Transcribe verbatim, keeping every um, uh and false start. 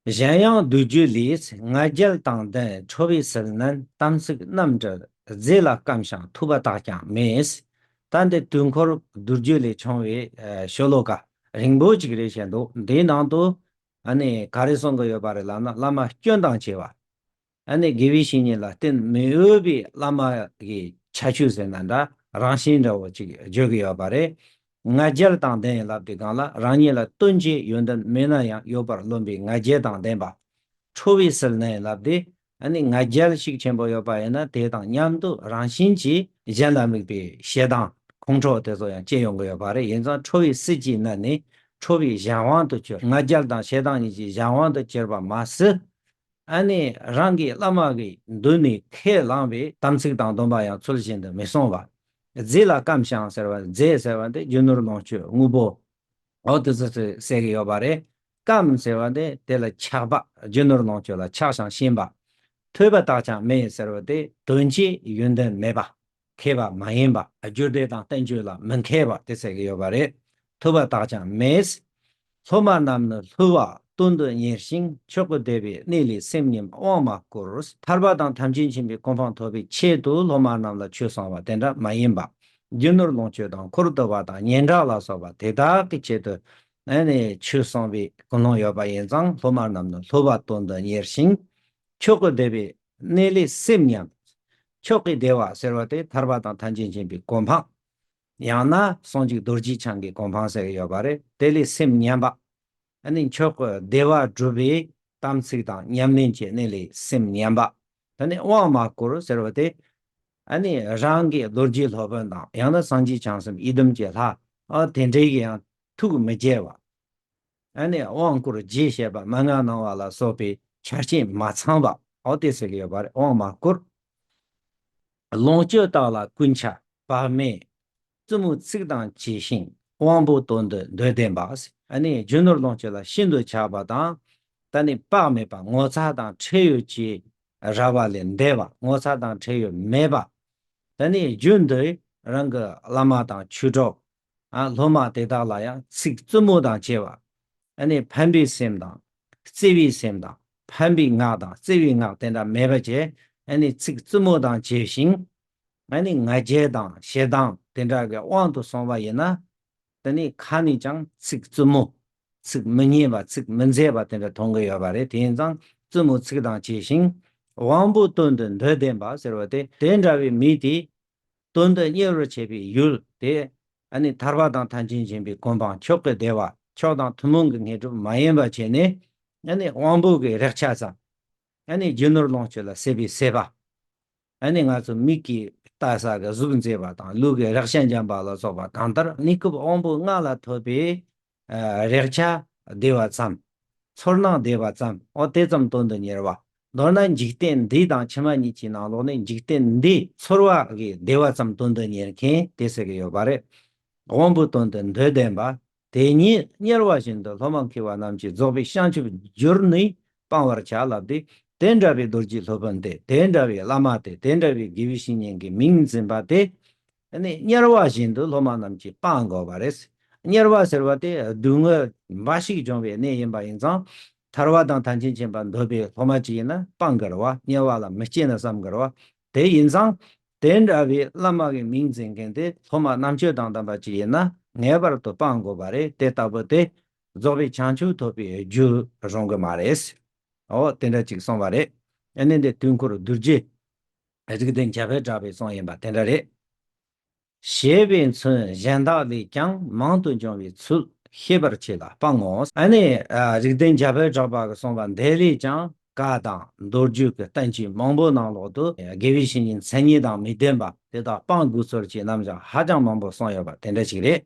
གཞན་ཡང་མདོ་རྒྱུད་ལས། ང་རྒྱལ་དང་ལྡན་ཁྲོ་བའི་སེལ་ནན། དམ་ཚིག་རྣམ་དྲུག་རྫས་ལ་སྐམ་ཞིང་ཐོས་པ་དག་ཀྱང་མེད། ད་འདི་དུས་འཁོར་མདོ་རྒྱུད་ལས་བྱུང་བའི་ཤོ་ལོ་ཀ་རིང་པོ་ཅིག་རེད་བཤད་འདུག་འདིའི་ནང་དུ་ཨ་ནི་ག་རེ་གསུང་གི་ཡོད་པ་རེད་ལབ་ན། བླ་མ་སྐྱོན་དང་བཅས་པ། ཨ་ནི་དགེ་བའི་བཤེས་གཉེན་ལ་བསྟེན་མི་འོས་པའི་བླ་མ་གི་ཁྱད་ཆོས་ཟེར་ན་འདྲ། རང་བཞིན་འདྲ་བོ་ཅིག་བརྗོད་ཀྱི་ཡོད་པ་རེད། ང་རྒྱལ་དང་ལྡན་ལབ་དུས་སྒང་ལ། རང་ཉིད་ལ་སྟོན་བྱེད་ཡོན་ཏན་མེད་ན་ཡང་ཡོད་པར་རློམ་པའི་ང་རྒྱལ་དང་ལྡན་པ། ཁྲོ་བའི་སེལ་ནན་ལབ་དུས་ཨ་ནི་ང་རྒྱལ་ཤུགས་ཆེན་པོ་ཡོད་པ་ཡིན་ན། དེ་དང་མཉམ་དུ་རང་བཞིན་གྱིས་གཞན་ལ་དམིགས་པའི་ཞེ་སྡང་ཁོང་ཁྲོ་དེ་ཚོ་ཡང་སྐྱེ་ཡོང་གི་ཡོད་པ་རེད། ཡིན་ཙང་ཁྲོ་བའི་སེལ་གྱི་གནད་ནི་ཁྲོ་བའི་གཞན་དབང་དུ་གྱུར། ང་རྒྱལ་དང་ཞེ་སྡང་གཉིས་ཀྱི་གཞན་དབང་དུ་གྱུར་པ་མ་ཟད། ཨ་ནི་རང་གི་བླ་མ་གི་མདུན་ནས་ཁས་བླངས་པའི་དམ་ཚིག་དང་སྡོམ་པ་ཡང་ཚུལ་བཞིན་དུ་མི་སྲུང་བ། རྫས་ལ་སྐམ་ཞིང་ཟེར་བ། རྫས་ཟེར་བ་འདི་རྒྱུ་ནོར་ལོངས་སྤྱོད་དངོས་པོ། འོ་དེ་ཚོ་ཟེར་གྱི་ཡོད་པ་རེད། སྐམ་ཟེར་བ་འདི་དེ་ལ་ཆགས་པ། རྒྱུ་ནོར་ལོངས་སྤྱོད་ལ་ཆགས་ཤིང་ཞེན་པ། ཐོས་པ་དག་ཀྱང་མེད་ཟེར་བ་འདི་དོན་བྱེད་ཡོན་ཏན་མེད་པ། མཁས་པ་མ་ཡིན་པ། རྒྱུ་འབྲས་དང་བསྟན་བཅོས་ལ་མི་མཁས་པ་དེ་ཟེར་གྱི་ཡོད་པ་རེད། ཐོས་པ་དག་ཀྱང་མེད། སློབ་མ་རྣམས་ནི་སློབ་པ་དོན་དུ་གཉེར་ཞིང་། མཆོག་གི་བདེ་བའི་གནས་ལས་སེམས་ཉམས་དབང་མ་བསྐུར། ཐར་པ་དང་ཐམས་ཅད་མཁྱེན་པའི་གོ་འཕང་ཐོབ་པའི་ཆེད་དུ་སློབ་མ་རྣམས་ལ་ཆོས་གསུང་བ་དེ་འདྲ་མ་ཡིན་པ། རྒྱུ་ནོར་ལོངས་སྤྱོད་དང་འཁོར་དུ་བ་དང་སྙན་གྲགས་ལ་སོགས་པ་དེ་དག་གི་ཆེད་དུ་ཨ་ནི་ཆོས་གསུང་བའི་ཀུན་སློང་ཡོད་པ་ཡིན་ཙང་། སློབ་མ་རྣམས་ནི་སློབ་པ་དོན་དུ་གཉེར་ཞིང་། མཆོག་གི་བདེ་བའི་གནས་ལས་སེམས་ཉམས། མཆོག་གི་བདེ་བ་ཟེར་བ་དེ་ཐར་པ་དང་ཐམས་ཅད་མཁྱེན་པའི་གོ་འཕང་། ཡང་ན་སངས་རྒྱས་རྡོ་རྗེ་འཆང་གི་གོ་འཕང་ཟེར་གྱི་ཡོད་པ་རེད། དེ་ལས་སེམས་ཉམས་པ། ཨ་ནི་མཆོག་གི་བདེ་བ་སྒྲུབ་པའི་དམ་ཚིག་དང་ཉམས་ལེན་གྱི་གནས་ལས་སེམས་ཉམས་པ། ད་ནི་དབང་མ་བསྐུར་ཟེར་བ་དེ། ཨ་ནི་རང་གི་རྡོ་རྗེ་སློབ་དཔོན་དང་ཡང་ན་སངས་རྒྱས་བྱང་སེམས་ཡི་དམ་གྱི་ལྷ། ཨ་དེ་འདྲའི་གི་ཡང་ཐུགས་མི་དགྱེས་པ། ཨ་ནི་དབང་བསྐུར་རྗེས་བཤད་པ། མན་ངག་གནང་བ་ལ་སོགས་པའི་ཆ་རྐྱེན་མ་ཚང་བ། འོ་དེ་ཟེར་གྱི་ཡོད་པ་རེད། དབང་མ་བསྐུར། ལོངས་སྤྱོད་དག་ལ་རྐུན་ཆ་བག་མེད། བཙུན་མོའི་ཚིག་དང་བཅས་ཤིང་། དབང་པོ་དོན་དུ་འདོད་ལྡན་པ། ཨ་ནི་རྒྱུ་ནོར་ལོངས་སྤྱོད་ལ་ཤིན་ཏུ་ཆགས་པ་དང་། ད་ནི་བག་མེད་པ། ངོ་ཚ་དང་ཁྲེལ་ཡོད་ཀྱི་ར་བ་ལས་འདས་པ། ངོ་ཚ་དང་ཁྲེལ་ཡོད་མེད་པ། ད་ནི་རྒྱུན་དུ་རང་གི་བླ་མ་དང་ཆོས་གྲོགས། ཨ་སློབ་མ་དེ་དག་ལ་ཡང་ཚིག་བཙུན་མོ་དང་བཅས་པ། ཨ་ནི་ཕན་པའི་སེམས་དང་། བརྩེ་བའི་སེམས་དང་། ཕན་པའི་ངག་དང་བརྩེ་བའི་ངག་དེ་འདྲ་མེད་པ་བྱས། ཨ་ནི་ཚིག་བཙུན་མོ་དང་བཅས་ཤིང་། ཨ་ནི་ང་རྒྱལ་དང་ཞེ་སྡང་དེ་འདྲ་གི་དབང་དུ་སོང་བ་ཡིན་ན། དེ་ནི་ཁ་ནས་ཀྱང་ཚིག་བཙུན་མོ། ཚིག་མི་སྙན་པ། ཚིག་མི་མཛེས་པ་དེ་འདྲ་མཐོང་གི་ཡོད་པ་རེད། དེ་ཡིན་ཙང་བཙུན་མོའི་ཚིག་དང་བཅས་ཤིང་། དབང་པོ་དོན་དུ་འདོད་ལྡན་པ་ཟེར་བ་དེ། དེ་འདྲ་བའི་མི་དེ་དོན་དུ་གཉེར་བར་བྱེད་པའི་ཡུལ་དེ། ཨ་ནི་ཐར་པ་དང་ཐམས་ཅད་མཁྱེན་པའི་གོ་འཕང་། མཆོག་གི་བདེ་བ། མཆོག་དང་ཐུན་མོང་གི་དངོས་གྲུབ་མ་ཡིན་པ་བྱས་ནས། ཨ་ནི་དབང་པོ་གི་རེག་བྱ་ཙམ། ཨ་ནི་རྒྱུ་ནོར་ལོངས་སྤྱོད་ལ་སྲེད་པའི་སྲེད་པ། ཨ་ནི་ང་ཚོ་མིག་གིས་ལྟ་ས་གི་གཟུགས་མཛེས་པ་དང་། ལུས་ཀྱི་རེག་བྱ་འཇམ་པ་ལ་སོགས་པ་གང་ལྟར་གནས་སྐབས་དབང་པོ་ལྔ་ལ་ཐོབ་པའི་ཨ་རེག་བྱ་བདེ་བ་ཙམ། ཚོར་སྣང་བདེ་བ་ཙམ། འོ་དེ་ཙམ་དོན་དུ་གཉེར་བ། མདོར་ན་འཇིག་རྟེན་འདི་དང་ཕྱི་མ་གཉིས་ཀྱི་ནང་ལོགས་ནས་འཇིག་རྟེན་འདིའི་ཚོར་བ་གི་བདེ་བ་ཙམ་དོན་དུ་གཉེར་མཁན་དེ་ཟེར་གྱི་ཡོད་པ་རེད། དབང་པོ་དོན་དུ་འདོད་ལྡན་པ། དེ་ཉིད་དམྱལ་བ་བཞིན་དུ་སློབ་མ་མཁས་པ་རྣམས་ཀྱིས་རྫོགས་པའི་བྱང་ཆུབ་གྱུར་ནས་སྤང་བར་བྱ་ལབ་སྟེ། དེ་འདྲ་བའི་རྡོ་རྗེ་སློབ་དཔོན་དེ། དེ་འདྲ་བའི་བླ་མ་དེ། དེ་འདྲ་བའི་དགེ་བའི་བཤེས་གཉེན་གྱི་མིང་འཛིན་པ་དེ། ཨ་ནི་དམྱལ་བ་བཞིན་དུ་སློབ་མ་རྣམས་ཀྱིས་སྤང་དགོས་པ་རེད། དམྱལ་བ་ཟེར་བ་དེ་སྡུག་བསྔལ་འབའ་ཞིག་འབྱུང་བའི་གནས་ཡིན་པ་ཡིན་ཙང་། ཐར་པ་དང་ཐམས་ཅད་མཁྱེན་པ་འདོད་པའི་སློབ་མ་ཅིག་ཡིན་ན་སྤང་དགོས་རེད་བ། དམྱལ་བ་ལ་མི་སྐྱེ་ན་བསམ་དགོས་རེད་བ། དེ་ཡིན་ཙང་། དེ་འདྲ་བའི་བླ་མ་གི་མིང་འཛིན་མཁན་དེ་སློབ་མ་རྣམ་དཔྱོད་དང་ལྡན་པ་ཅིག་ཡིན་ན་ངེས་པར་དུ་སྤང་དགོས་པ་རེད། དེ་ལྟ་བུ་དེ་རྫོགས་པའི་བྱང་ཆུབ་ཐོབ་པའི་རྒྱུར་རུང་གི་མ་རེད། འོ་དེ་འདྲ་ཅིག་གསུངས་པ་རེད། ཨ་ནི་འདི་དུས་འཁོར་རྡོ་རྗེ་རིགས་ལྡན་བྱ་ཕོས་བསྒྲགས་པའི་གསུང་ཡིན་པ་དེ་འདྲ་རེད། ཞེས་པའི་མཚོན་གཞན་དག་ལས་ཀྱང་མང་དུ་འབྱུང་བའི་ཚུལ་ཤེས་པར་བྱས་ལ་སྤང་ངོ་། ཨ་ནི་ཨ་རིགས་ལྡན་བྱ་ཕོས་བསྒྲགས་པ་གི་གསུངས་པ་འདི་ལས་ཀྱང་བཀའ་དང་མདོ་རྒྱུད་ཀྱི་བསྟན་བཅོས་མང་པོ་ནང་ལོགས་སུ་དགེ་བའི་བཤེས་གཉེན་མཚན་ཉིད་དང་མི་ལྡན་པ་དེ་དག་སྤང་དགོས་ཚུལ་གྱི་རྣམ་གཞག་ཧ་ཅང་མང་པོ་གསུངས་ཡོད་པ་དེ་འདྲ་ཞིག་རེད།